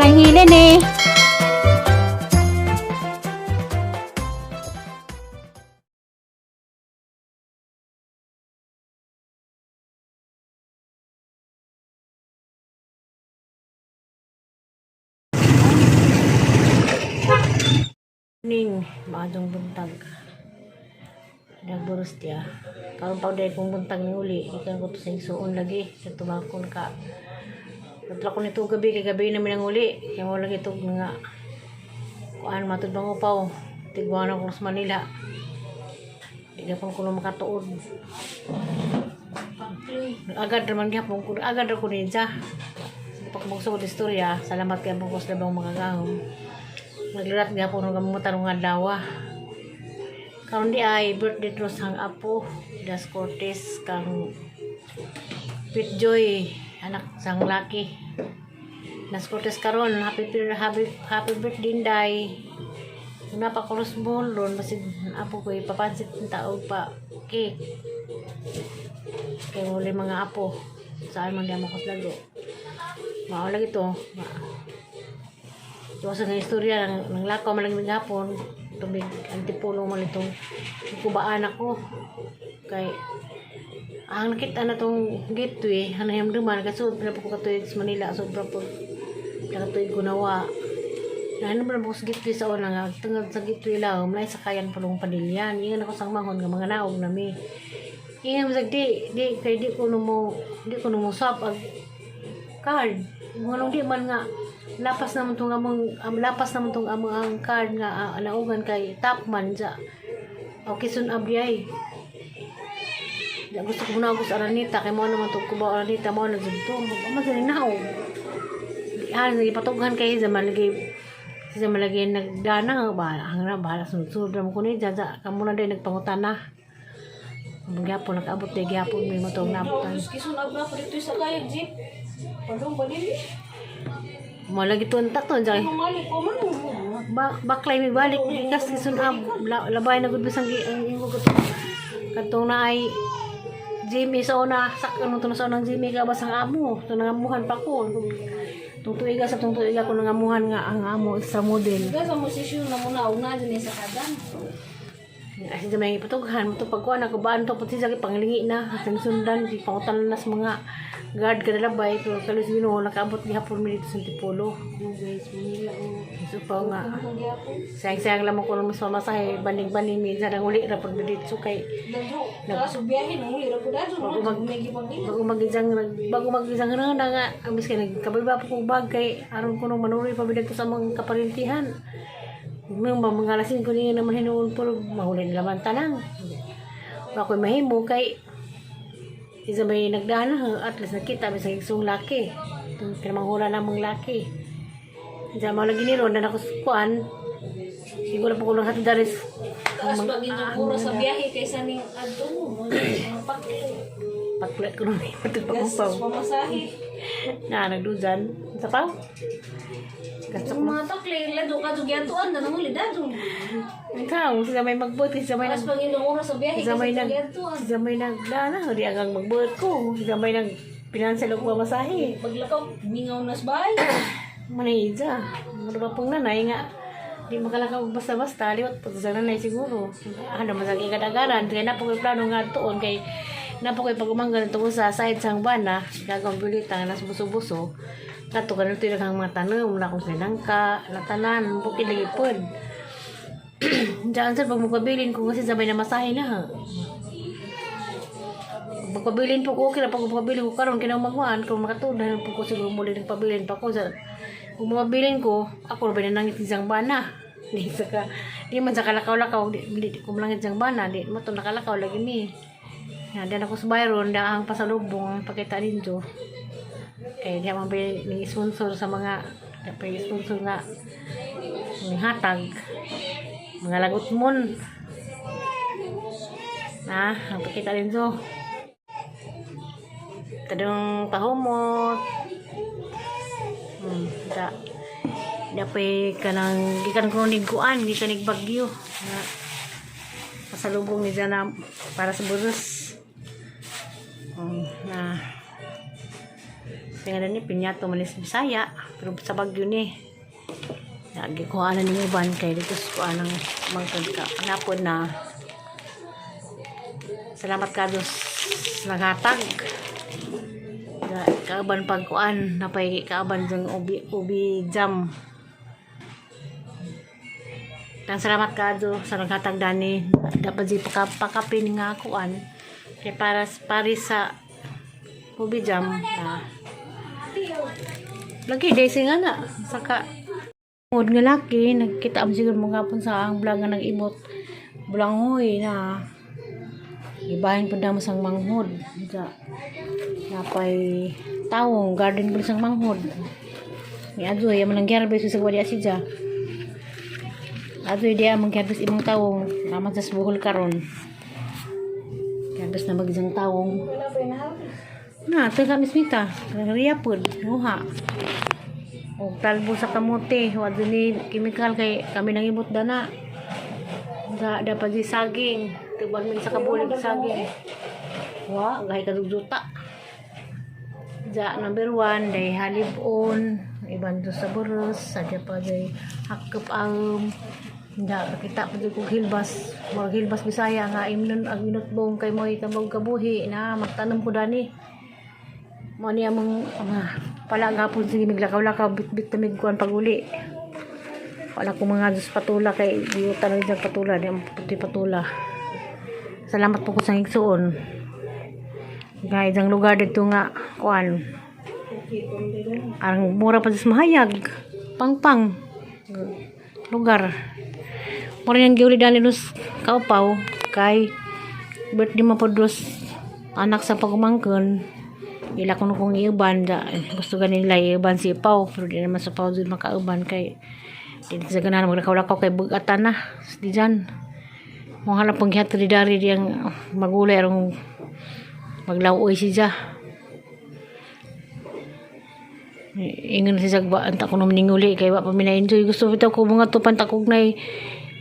Sobrang hilin eh. Ning, maadong buntag. Nagburos tiya. Karon pa dahil kong buntag ni uli. Ikan ko to sa igsuon lagi. Sa tumakon ka. Natla ko nito gabi. Kay gabi namin ang uli. Kaya mo lagi ito nga. Kuan matod bang upaw. Tigwan ako sa Manila. Di na ko na makatuod. Agad naman gyapon ko. Agad ra ko niya. Pag magsugod istorya, salamat kay Bungkos Labang mga gahom. Naglulat nga po nung gamutan ng adlaw. Karon di ay birthday to sang apo Das Cortez kang Pete Joy anak sang laki. Das Cortez karon, happy happy happy birthday, Inday. Una pa ko ball ron basig apo ko ipapansit ng tao pa cake. Kay wala mga apo. Saan man di mo kuslago. Mao lagi to. Iwasan nga istorya ng lakaw man lang mig hapon. Tubig antipolo man itong kubaan ako. Kay ang nakita na tong gateway, ano yung duman, kasi sobra po ko katuig sa Manila, sobra po nakatuig ko nawa. Na ano ba na po sa gateway sa una nga, tungod sa gateway lang, malay sa kayan pa nung padilyan. Ingan ako sang manghon nga mga naog nami. Ingan mo di, di, kay di ko numo, di ko numo swap ang card. Nganong di man nga lapas naman tong among lapas naman tong among ang card nga naugan kay top man ja. Okay sun abiyay. Ja gusto ko na sa Aranita kay mo naman tong kubaw Aranita mo na jud to. Ama sa naog. Ah, lagi patughan kay zaman lagi sa lagi nagdana ba ang na bahala sunod ra mo kuno ja ja kamo na day nagpangutana. Gyapon nakaabot day gyapon may motong nabutan. Kisunab na ko dito sa kayag jeep. Padong pa din. Mo lagi tunta to dyan. Mamali ko man mo. Ba baklay mi balik gikas kisun ab labay na gud bisang gi ang ingo ko katong na ay Jimmy sa una sak ano to na sa unang Jimmy ka basang amo to nangamuhan pa ko tung tuiga sa tung tuiga ko nangamuhan nga ang amo sa model. Gasa mo sesyon na muna una din sa kadan. Asi sa mga ipatughan mo to pagkuan ako baan to pati sa panglingi na atang sundan di pangutan na sa mga guard kada labay pero kalos Ginoo nakaabot gihapon mi dito sa Antipolo. No guys, Manila o. So pa nga Kung gyapon. sayang-sayang lamang ko mas mamasahe banding-banding minsan ang uli ra pud mi dito kay Dadyo, kaso biyahe nang uli ra ko dadyo. May gipag bago mag-isang na nga ang biska nagkabay pa kong bag kay aron ko nung manuri pa bidagto sa mga kaparintihan nung mga lasing ko niya naman hinuon pero mahuli nila man tanang wala ko'y mahimo kay isa may nagdaan na at least nakita may sa igsong laki itong pinamanghula namang laki. Diyan mo lagi ni Ron na nakuskuan siguro po ko lang sa daris. Taas pag inyong oras sa biyahe kaysa ning adto mo. Mga pakle. Pakla ko nung Gastos pagpapaw pamasahe. na nagdudan sa paw gasto Yung mga takle, lado ka gyatuan na nang uli dadyo. ikaw sila may magbuot sila may Taas nag pag inyong oras sa biyahe sila may kaysa nag gyatuan. sila may nagdana di agang magbuot ko sila may nag pinansal og pamasahe. Paglakaw, mingaw nas bahay. Manayja ano ba pong nanay nga di makalakaw og basta-basta liwat pa sa nanay siguro ano man sa ikadagaran kay na po ko'y plano nga tuon kay na po ko'y pagumanggan tungkol sa side sang bana gagawang bulita nga nas buso-buso kato kanito yung ang mga tanom na kung sinangka natanan bukid lagi pod. Diyan sir, pag magpabilin ko kasi sabay na masahe na ha. Magpabilin po ko, okay na pag magpabilin ko karon kinamagwaan, kung makatudan po ko siguro muli nagpabilin pa ko. Sa, kung mapabilin ko, ako na binanangit isang bana. Di sa ka, di man sa kalakaw-lakaw, di ko malangit isang bana, di mo to nakalakaw lagi mi. Na diyan ako sa Byron, da ang pasalubong ang pakita ninyo. Kaya di man pa ning sponsor sa mga pa sponsor nga ning hatag mga lagot mon na ang pakita ninyo. Tadong pahumot. Da. Dapay kanang gikan ko nigkuan, gikan nig Bagyo. Nga pasalubong ni na para sa buros. Na. Kaya ni pinyato manis Bisaya, pero sa Bagyo ni. Nagikuha na ning uban kay dito sa kuha ng mangkag ka. Napod na. Salamat ka dos naghatag. Kauban pagkuan, napay kauban jang ubi, ubi jam. Tang salamat ka sa naghatag dani. Dapat di pakapin nga kuan. Kay para pari sa ubi jam na. Lagi day nga na saka Ngod nga laki, nagkita am siguro mga pun sa ang vlog nga nag-imot bulanghoy na ibahin pud namo sang manghod. Sa napay tawong garden pud sang manghod. Ni adzoy man ang garbage sa wala siya. Adzoy diya mang garbage imong tawong naman sa buhol karon. Garbage na magisang tawong. Wala pa yung naharvest. Na, taga mismita, riya pud, nguha. O talbo sa kamote, wa ni chemical kay kami nang ibot dana. Da dapat di saging, tuban min sa kabulig saging. Wa, gahi kadugduta. Ja number 1 day halibon, iban do sa boros, sadya pa day hakop ang da kita pa jud kog hilbas, murag hilbas Bisaya nga imnon ang inutbong kay moy tambog kabuhi na magtanom ko dani. Mo niya mong mga pala gapon sige miglakaw-lakaw bit-bit na migkuan paguli. Wala ko mga dos patula kay giyutan rin sa patula di ang puti patula. Salamat po ko sa igsuon. Guys, ang lugar dito nga kuan. Okay, kundi lang. Ang mura pa sa mahayag. Pangpang. Lugar. Mura yung giuli dani dos kaupaw kay birthday mo po dos anak sa pagumangkon. Ila kuno kong iuban da gusto gani nila iuban si Pau pero di naman sa Pau dun makauban kay di sa ganahan maglakaw-lakaw kay bugatan na di dyan mo hanap pang gihatod di dari diyang magulay arong maglawoy siya. Ingon si Sagba, anta ko naman ninguli kay wa pa mi na-enjoy. Gusto bitaw ko mga tupan takog nay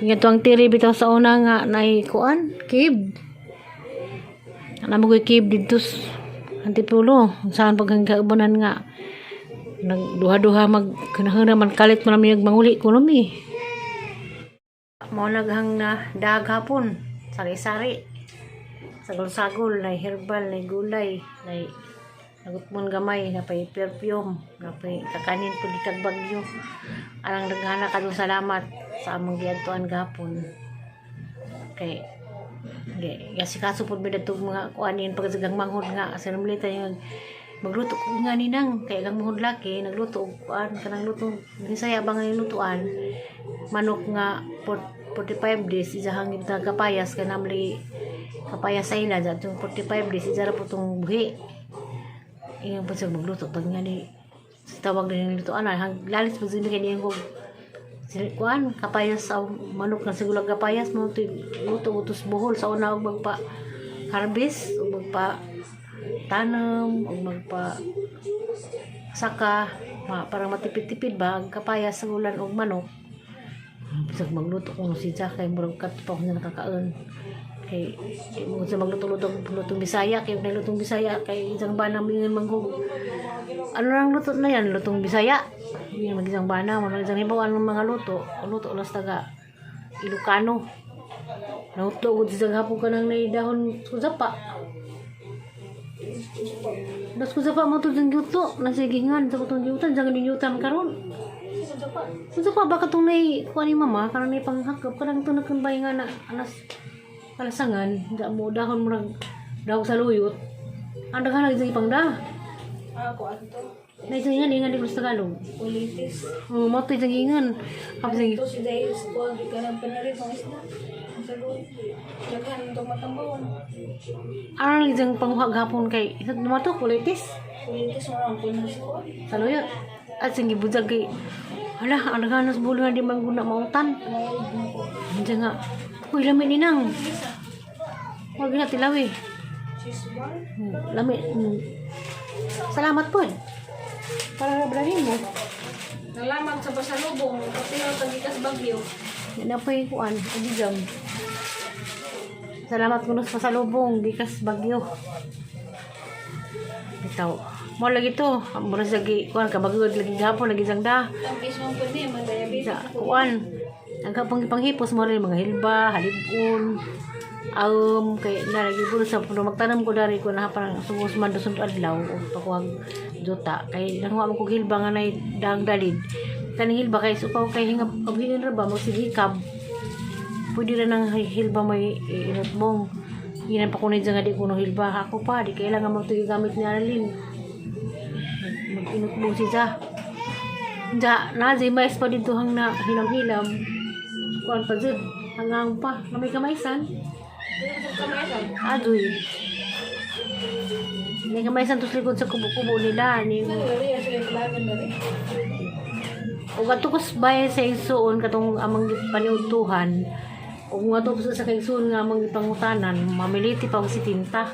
nga tuang tiri bitaw sa una nga nay kuan, cave. Ana mo ko'y cave didto sa Antipolo. Saan pag hanggabunan nga nagduha-duha mag kanahana man kalit man mi manguli ko mi. Mao naghang na dag hapon, sari-sari. Sagol-sagol, nay herbal, nay gulay, nay nagutmon gamay, napay perfume, napay kakanin pud kag bagyo. Alang daghana kadung salamat sa among giadtuan gahapon. Kay ge gasikaso pud mi dadto mga kuanin pagsagang manghod nga sa namlita yung magluto ko nga ninang kay ang manghod laki nagluto og kuan kanang luto Bisaya ba nga yung lutuan manok nga 45 days isahang gitag kapayas kay namli kapayas sa ila atong 45 days isa ra po tong buhi. Ingon po siya magluto pag nga ni tawag din yung lutuan hang lalis po siya kay niyang kog kuan kapayas sa manok na sigulag kapayas mo to luto utos buhol sa una og magpa harvest og magpa tanom og magpa saka ma, parang matipid-tipid ba ang kapayas sa ulan og manok. Bisag magluto ko si Jack kay murag kato pa ako na nakakaon kay di mo sa magluto-luto lutong Bisaya kay may lutong Bisaya kay isang bana mingon manghug ano lang luto na yan lutong Bisaya yun mag isang bana mo isang hibaw anong mga luto luto las taga Ilocano. Nautlo gud sa hapon ka nang naidahon suzapa. Das ko pa mo to dyan gyuto. Nasigingan sa kutong gyutan dyan ginyutan karon. Suzapa ba katong nay kuan ni mama karon nay panghakap kanang tunag kang nga na alas kalasangan da mo dahon murag dahon sa luyot. Ang daghan lagi sa ipangda. Ah, kuan to. Nay sa ingan di ko sa Tagalog. Ulitis. Oh, mo to sa ingan. Kapag sa Ito si Dahil sa kuan, di ka nang panalit ng isda. Ang sagot. Daghan itong matambawan. aral isang panguha gapon kay isa tumato kulitis. Ulitis mo lang kuan sa kuan. Sa luyot. At sing gibudjag kay hala ang daghan sa bulo nga di man guna mautan. Wild na ko. Diyan nga. Uy, lami ni nang. Huwag na tilawi. Cheese bar. Lami. Salamat po. Para nabrahin mo. Nalaman sa pasalubong, pati ang tagikas bagyo. Yan na po yung kuan. Abigam. Salamat kuno sa pasalubong. Gikas bagyo. Bitaw. Mo lagi to, mura sa gi kuan kabagod lagi gapon lagi sang da. Tampis mo po niya, ma-diabetes. Sa kuan. Ang kapang panghipos mo rin mga hilba, halibon, kay na lagi po sa puno magtanam ko dari ko na parang sugos man doon adlaw og pakuhag duta kay nanguha mo kog hilba nga nay daang dalid kaning hilba kay supaw kay hingab kabhiin ra ba magsigikab pwede ra nang hilba may inutbong ginan pa kunid nga di kuno hilba ako pa di kailangan mo ito gamit ni Arlene mag-inutbong siya. Ja, na di mais pa dito hang na hilam-hilam. Kuan pa jud, hangang pa, na may kamaisan. Adoy. May kamaisan tos likod sa kubo-kubo nila ni. Ug ato ko bay sa igsuon katong amang paniudtuhan. Ug nga to sa kaigsuon nga amang gipangutanan, mamiliti pa og si tinta.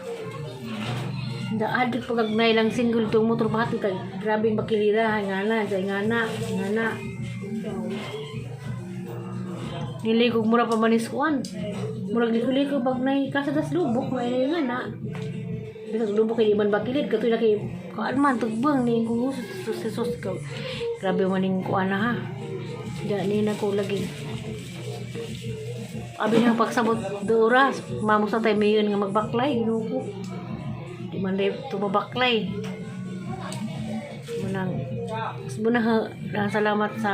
Daad pagagnay lang single tong motor pa kay grabeng bakilira nga na, sa nga na, nga na. Nilikog mura pa manis kuan. Murag liko-liko pag nay kasa das lubok may nga na. Bisag lubok kay di man bakilid katoy na kay kuan man tugbang ni kung sus sus ka. Grabe man ning kuan na ha. Diya ni na ko lagi. Abi nang pagsabot do oras, mamo sa tayo mayon nga magbaklay Ginoo ko. Di man day tumabaklay. Munang muna ha, salamat sa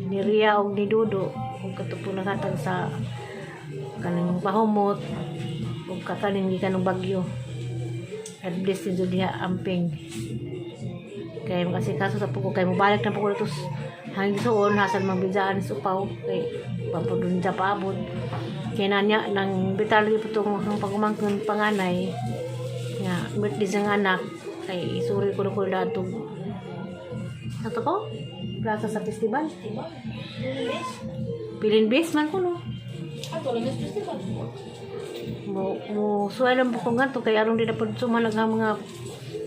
ni Ria og ni Dodo ug katupo naghatag sa kanang pahumot ug kakaning gikan og bagyo. God bless ninyo diha amping. Kay kasi kaso sa pugo kay mobalik na po ko tos hangin suon hasal magbidaan sa upaw kay pampudun sa paabot. Kay nanya nang bital po tong ang pagumangkon panganay nga birthday sa anak kay isuri ko na ko datong ato ko plaza sa festival. Pilin base man ko no. Ato lang festival. Mo mo suway lang po ko nga to kay aron di na pud sumanag ang mga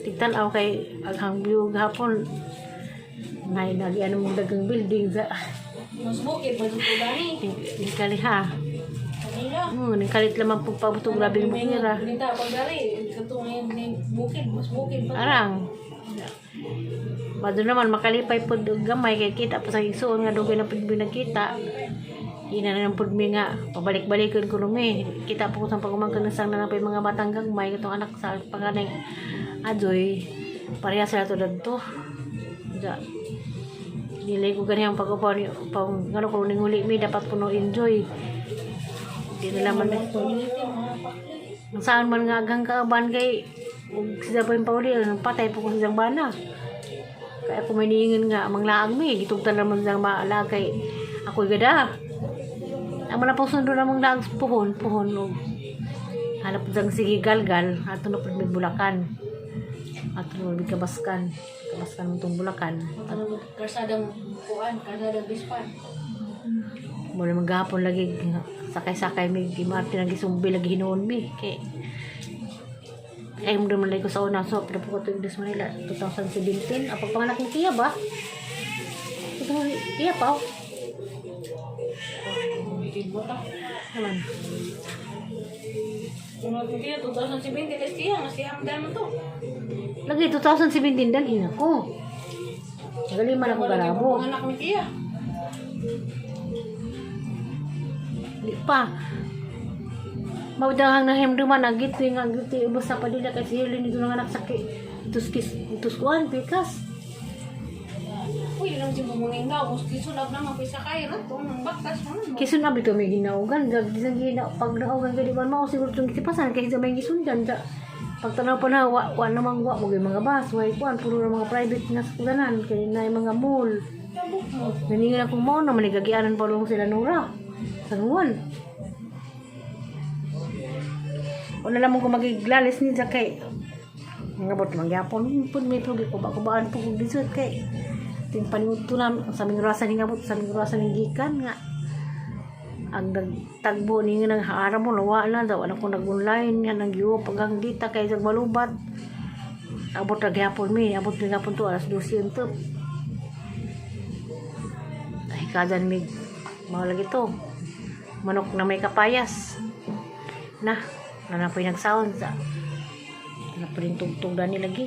tigtan-aw kay aghang view gahapon nay nagi ano mong dagang building sa Mas bukid pa dito gani. ning kaliha. Kanila. Ning kalit lamang pug pabuto grabe ang bukira. Ganita pag dari katong ngayon ni bukid, mas bukid pa. Arang. Mado naman makalipay pud og gamay kay kita pa sa igsuon nga dugay na pud mi nagkita. Ina na pud mi nga pabalik-balikon ko mi. Kita po ko sa pagumangkon ng sang na pa mga batang gagmay katong anak sa panganay Adoy. Pareha sila to dadto. Da. Dili ko ganihang pag-upaw ni pang ngano ko ning huli mi dapat kuno enjoy. Di nila man ang saan man nga agang kaaban kay ug sila pa yung pauli ang patay po ko siyang bana. Kaya ako may niingon nga manglaag mi gitugtan naman siyang maalaag kay ako'y gada. Ang mga po sundo namang laag sa puhon, puhon og hanap siyang sige galgal ato na pud may Bulacan. Ato na may Kabaskan. Kabaskan mo tong Bulacan. At Ano karsadang kuan, karsadang bispan. mo naman gahapon lagi sakay-sakay mi gimarte lagi sumbi lagi hinuon mi kay ay mo naman lagi ko sa una so pero po ko tuwing Manila 2017 apag panganak ni Kia ba ito Kia pa oh. Bukid mo ta. Naman. Kung nagtiya 2017 kasi siya, mas siya ang dami to. Lagi 2017 dalhin ako galing man ako garabo. Anak ni Tia. Di pa mawdahang nahimduman ang gitwi nga gitwi ubos sa padila kay si Helen dito ng anak sakit itus kis itus kuan pikas. Uy, lang si bumungin daw. Mas kisunab na mapisakay. Rato, nang baktas mo na. Kisun abi to may ginaugan, gag gisang gina pag naugan ka di ba mao siguro tong gitipasan kay sa may gisundan sa pagtanaw pa na wa, wa namang wa mo gyud mga bus, way kuan puro na mga private nga sakyanan kay na mga mall. Tabok mo. Naningan akong mao na manigagianan pa lang sila Nora. San Juan. Wala lamang ko magiglalis ni sa kay mga bot mangyapon pud may pug ko ba kubaan po kog dessert kay ting paniudto na sa aming rasa ni ngabot sa aming rasa ni gikan nga ang nagtagbo ni nga nang haara mo nawa na daw ano ko nag-online nga nang giwo pagang dita kay sa malubat abot ra gyapon mi abot mi gapon to alas 12 unto ay kadan mig mao lagi to manok na may kapayas na na po nagsound sa Na pa rin tugtog dani lagi.